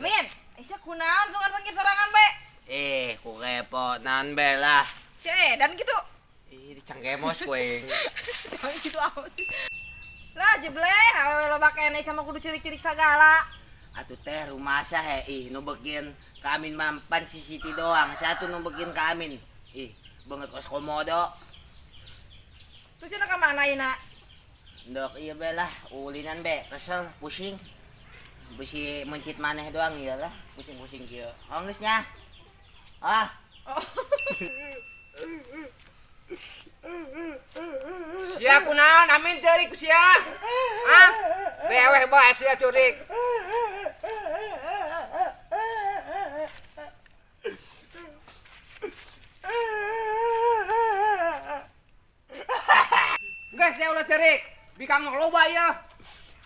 Min, sia kunaon sugan sengkir sorangan bae? Eh, ku keponan be lah. Si edan gitu. Ih, dicangkemos ku aing. Jangan gitu amat sih. Lah jebleh, awewe loba keneh sama kudu cerik-cerik sagala. Atuh teh rumah he ih nu bekin ka Amin mampan si Siti doang. Satu nu bekin ka Amin. Ih, banget kos komodo. Terus sia ka mana ayeuna? Ndok iya be lah, ulinan be, kesel, pusing. Bisi mencit maneh doang iya lah, pusing-pusing kieu. Oh, geus nya. Ah. Oh. Sia kunaon Amin ceurik ku sia? Hah? Beweh bae sia curik. Geus sia ulah ceurik. Bikang mah loba ieu.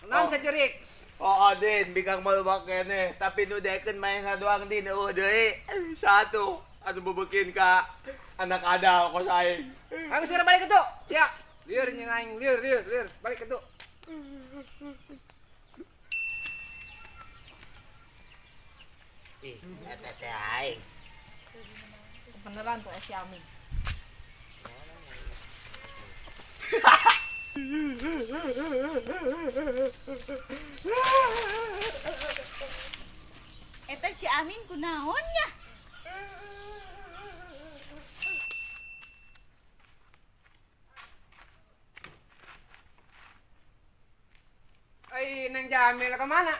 Naon sia ceurik? Oh, Din, bikang mah loba keneh, tapi nu dekeun manehna doang Din, eueuh deui. Satu, anu bebekin ka anak adal kos aing. Ayo segera balik itu. Sia. Lieur jeung aing, lieur, lieur, lieur. Balik itu. Ih, eta teh aing. Beneran tuh si Amin. Eta si Amin kunaon nya? Ai Neng Jamil ke mana?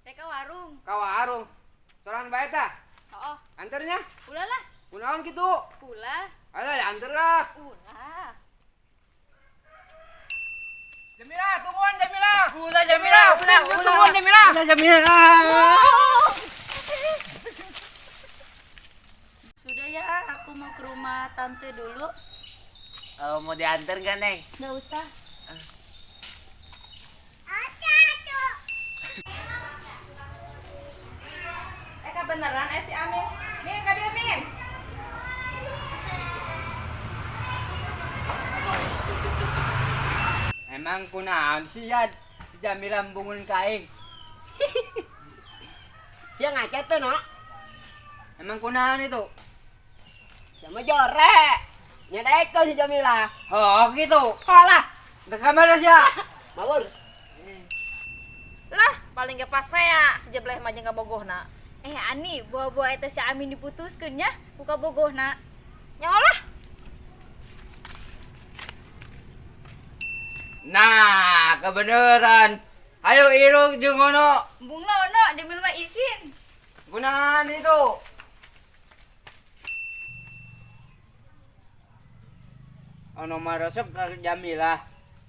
Teh ka warung. Ka warung. Sorangan bae tah? Oh, Anternya? ulah lah. Kunaon kitu? Ulah. Alah, anter lah. Ulah. Jamila, tungguan Jamila. Ulah Jamila, ulah, ulah. Tungguan Jamila. Ulah Jamila. Sudah ya, aku mau ke rumah tante dulu. Oh, mau diantar nggak, Neng? Nggak usah. Beneran si Amin. Min, ka dieu Min. Emang kunaon sih ya si Jamila bungun ka aing. Sia ngaca tuh, no. Emang kunaon itu? Sama jore. Nyedekeun si Jamila. Oh, gitu. Kalah. Ke kamar sia. Mabur. Lah, paling ge pas saya si jebleh mah jeung kabogohna. Ani, buah-buah eta si Amin diputuskeun nya, ku kabogohna. Nyaho lah. Nah, kebeneran. Ayo irung jeung ono. Embung ono, Jamil mah isin. Kunaon itu? Ono mah resep ka Jamila.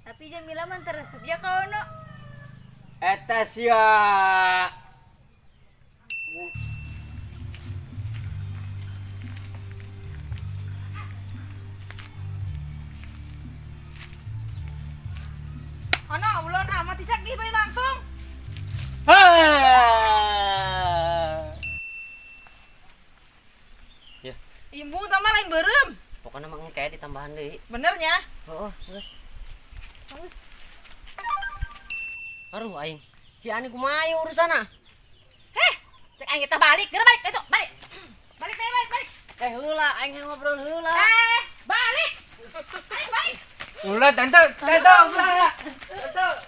Tapi Jamila mah teu resep ya ka ono. Eta sia. Ono ulun amat isak gih bae nangtung. Ya. Imbung tah mah lain beureum. Pokoknya mah engke ditambahan deui. Bener nya? Heeh, geus. Bagus. Aduh aing. Si Ani kumaha ieu urusanna? Heh, cek aing kita balik, geura balik, itu balik. Balik teh, balik, balik. Heula aing ngobrol heula. Balik. Ayo balik. Ulah tante, tante, ulah. Tante.